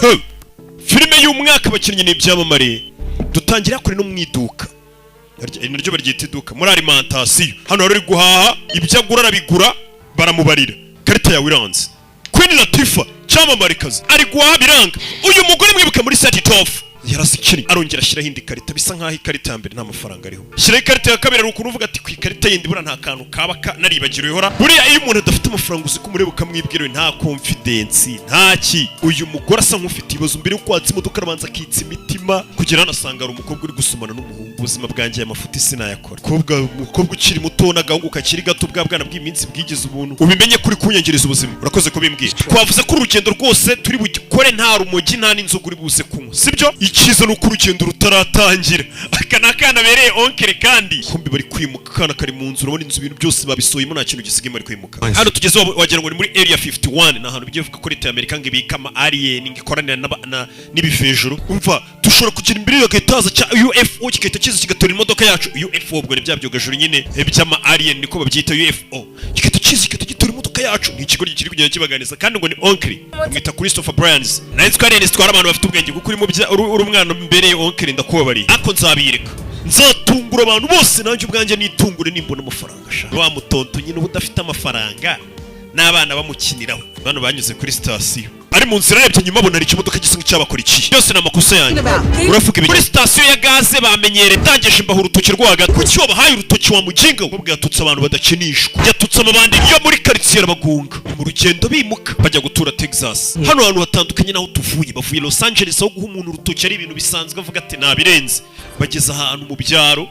Huh! Filime y'umwaka, abakinnyi ni ibyamamare. Dutangira kure no mu iduka. Iri naryo baryita iduka, muri alimentation. Hano hari uri guhaha, ibyo agura arabigura, baramubarira, karita yawe iranze. Queen Latifah, cyamamarekazi, ari guhaha biranga. Uyu mugore mwibuke muri Set It Off, yarazikinnye. Arongera ashyiraho indi karita, bisa nkaho ikarita ya mbere nta mafaranga ariho. Shyiraho ikarita ya kabiri, hari ukuntu uvuga ati ku ikarita yindi buriya nta kantu kaba naribagiriwe ihora. Buriya iyo umuntu adafite amafaranga, uzi ko umureba ukamwibwira, nta confidence, nta ki. Uyu mugore asa nk'ufite ibibazo. Mbere yo kwatsa imodoka arabanza akitsa imitima kugera hano, asanga hari umukobwa uri gusomana n'umuhungu. Ubuzima bwanjye, aya mafuti sinayakora. Umukobwa ukiri muto n'agahungu kakiri gato, bwa bwana bw'iminsi bwigeze ubuntu, ubimenye kuri kunyangiriza ubuzima. Urakoze kubimbwira. Twavuze ko urugendo rwose turi bugikore nta rumogi, nta n'inzoga uri buze kunywa, sibyo? Icyiza ni uko urugendo rutaratangira. Aka ni akana bereye oncle, kandi kumbi bari kwimuka. Akana kari mu nzu, urabona inzu ibintu byose babisoyemo, nta kintu gisigaye, bari kwimuka. Hano tugeze wagira ngo ni muri Area 51, ni ahantu bigiye bivuga ko leta ya Amerika ngo ibika ama alien, ngo ikoranira n'ibivejuru. Umva, dushobora kugira imbere hagahita haza cya UFO, kigahita kiza kigatora imodoka yacu. UFO ubwo ni bya byogajuru nyine by'ama alien, niko babyita UFO. Kigahita kiza kigahita gitora imodoka yacu. Ni ikigo kiri kugenda kibaganiza, kandi ngo ni oncle, bamwita Christopher Bryans. Nawe nzi ko alien zitwara abantu bafite ubwenge, kuko uri mu bya uri umwana mbereye oncle, ndakubabariye, ariko nzabireka, nzatungura abantu bose, nanjye ubwanjye nitungure nimbona amafaranga. Sha, wa mutonto nyine uba udafite amafaranga n'abana bamukiniraho. Bano banyuze kuri sitasiyo, ari mu nzira arebye nyuma abona hari ikimodoka gisa nk'icyabakurikiye. Byose ni amakosa yanjye. Uravuga ibi? Kuri sitasiyo ya gaze bamenyereye, tangije imbaho urutoki rwo hagati. Kuki wabahaye urutoki wa muginga we? Umukobwa yatutse abantu badakinishwa, yatutse amabandi yo muri karitsiye, arabagunga. Mu rugendo bimuka bajya gutura Texas, hano hantu hatandukanye n'aho tuvuye. Bavuye Los Angeles, aho guha umuntu urutoki ari ibintu bisanzwe, avuga ati nabirenze. Bageze ahantu mu byaro,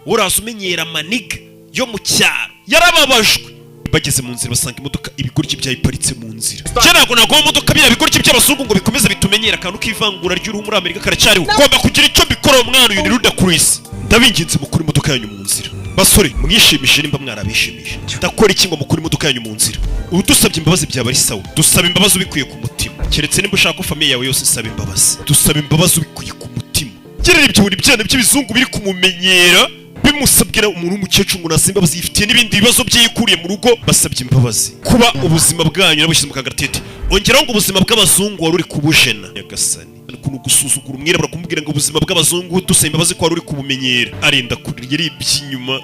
uraza umenyera amaniga yo mu cyaro, yarababajwe. Bageze mu nzira basanga imodoka, ibigoryi byayiparitse mu nzira. Njye ntabwo naguha imodoka biriya bigoryi by'abazungu ngo bikomeze bitumenyere. Akantu k'ivangura ry'uruhu muri Amerika karacyariho. Ngomba kugira icyo mbikora. Umwana uyu ni Ludacris. Ndabinginze, mukure imodoka yanyu mu nzira. Basore, mwishimishije nimba mwarabishimije. Ndakora iki ngo mukure imodoka yanyu mu nzira? Udusabye imbabazi byaba ari sawa. Dusaba imbabazi ubikuye ku mutima, keretse nimba ushaka ko famille yawe yose isaba imbabazi. Dusaba imbabazi ubikuye ku mutima. Gerera ibyo buri byana by'ibizungu biri kumumenyera, bimusabwira umuntu w'umukecuru ngo nasaba imbabazi, yifitiye n'ibindi bibazo bye yikuriye mu rugo. Basabye imbabazi kuba ubuzima bwanyu nabushyize mu kangaratete. Ongeraho ngo ubuzima bw'abazungu wari uri kubujena. Nyagasani, ukuntu gusuzugura umwirabura, kumubwira ngo ubuzima bw'abazungu, dusaba imbabazi ko wari uri kubumenyera. Arinda kurira, yaribye inyuma,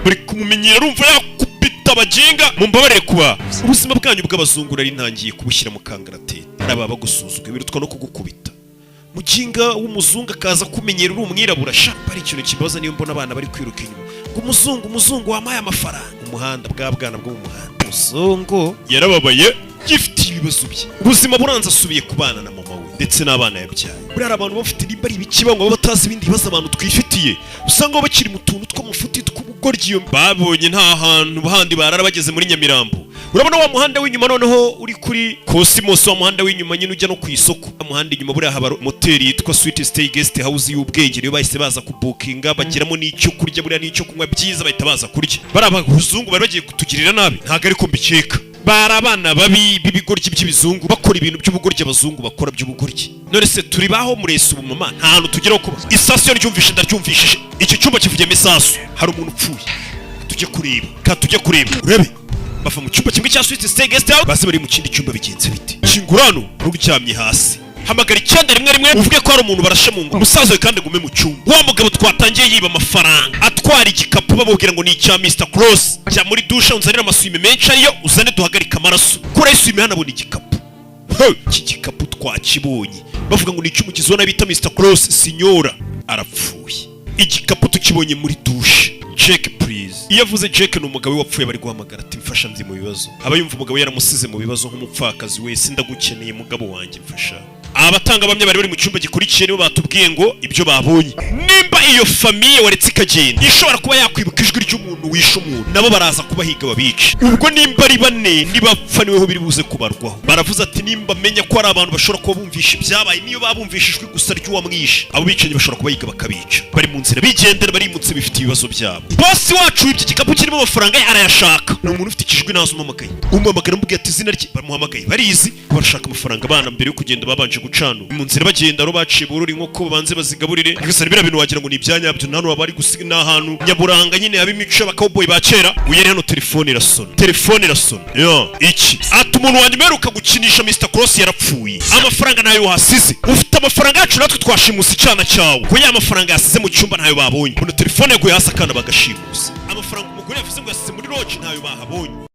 bari kumumenyera, arumva yakubita abaginga. Mumbabarire kuba ubuzima bwanyu bw'abazungu nari ntangiye kubushyira mu kangaratete. Hari ababa bagusuzugura birutwa no kugukubita. Muginga w'umuzungu akaza kumenyera uri umwirabura. Sha, ari ikintu kibaza niyo mbona abana bari kwiruka inyuma ngo umuzungu, umuzungu wampaye amafaranga. Umuhanda, bwa bwana bwo mu muhanda, umuzungu yarababaye, yifitiye ibibazo bye. Ubuzima buranze, asubiye kubana na mama we ndetse n'abana yabyaye. Buriya hari abantu bafite nimba ari ibikiba ngo baba batazi ibindi bibazo abantu twifitiye, usanga baba bakiri mu tuntu tw'amafuti tw'ubugoryi. Iyo babonye nta hantu handi barara, bageze muri Nyamirambo, urabona wa muhanda w'inyuma noneho uri kuri Cosmos, wa muhanda w'inyuma nyine ujya no ku isoko, wa muhanda inyuma buriya haba moteri yitwa Sweet Stay Guest House y'ubwenge. Niyo bahise baza kubukinga, bagiramo n'icyo kurya buriya n'icyo kunywa byiza, bahita baza kurya. Bari abazungu bari bagiye kutugirira nabi, ntabwo ariko mbikeka. Bari abana babi b'ibigoryi by'ibizungu, bakora ibintu by'ubugoryi abazungu bakora by'ubugoryi. None se turi baho murese ubu mama, nta hantu tugeraho kuba. Isasu iyo ryumvishe, ndaryumvishije, iki cyumba kivugiyemo isasu, hari umuntu upfuye. Tujye kureba, ka tujye kureba urebe. Bava mu cyumba kimwe cya Sweet Stay Guest House, baze bari mu kindi cyumba. Bigenze bite? Kingura hano, uryamye hasi. Hamagara 911, uvuge ko hari umuntu barashe mu ngo. Umusaza we kandi gume mu cyumba. Wa mugabo twatangiye yiba amafaranga, atwara igikapu bamubwira ngo ni icya Mr Cross. Jya muri dushe unzanire amasume menshi, ariyo uzane duhagarike amaraso. Kura isume hano, abona igikapu. He, iki gikapu twakibonye, bavuga ngo ni icy'umugizi wa nabi bita Mr Cross. Sinyora arapfuye, igikapu tukibonye muri dushe. Jack, please. Iyo avuze Jack ni umugabo we wapfuye bari guhamagara, ati mfasha, ndi mu bibazo. Aba yumva umugabo yaramusize mu bibazo nk'umupfakazi wese. Ndagukeneye mugabo wanjye, mfasha. Abatangabuhamya bari mu cyumba gikurikiye nibo batubwiye ngo ibyo babonye, nimba iyo famille waretse ikagenda ishobora kuba yakwibuka ijwi ry'umuntu wishe umuntu, nabo baraza kubahiga babice. Ubwo nimba ari bane, nibapfa niweho biri buze kubarwaho. Baravuze ati nimba menya ko hari abantu bashobora kuba bumvisha ibyabaye, niyo babumvisha ijwi gusa ry'uwamwishe, abo bicanyi bashobora kubahiga bakabica. Bari mu nzira bigendera, barimutse, bifite ibibazo byabo. Bosi wacu wibye igikapu kirimo amafaranga ye arayashaka. Ni umuntu ufite ikijwi ntazi umuhamagaye, umuhamagara amubwiye ati izina rye bamuhamagaye barizi, barashaka amafaranga. Abana mbere yo kugenda babanje gucana mu nzira bagenda, aho baciye borora inkoko, babanze bazigaburire. Gusa biriya bintu wagira Wagira ngo ni ibyanyabyo. Hano baba bari gusiga, ni ahantu nyaburanga nyine haba imico y'abakawboyi ba kera. Uyu yari hano, telefone irasona, telefone irasona. Yo iki? Ati umuntu wanjye umeruka gukinisha Mr Cross yarapfuye, amafaranga nayo wasize, ufite amafaranga yacu, natwe twashimusa icyana cyawe, ko ya mafaranga yasize mu cyumba ntayo babonye. Buno telefone yaguye hasi, akana bagashimusa. Amafaranga umugore yavuze ngo yasize muri lodge ntayo bahabonye.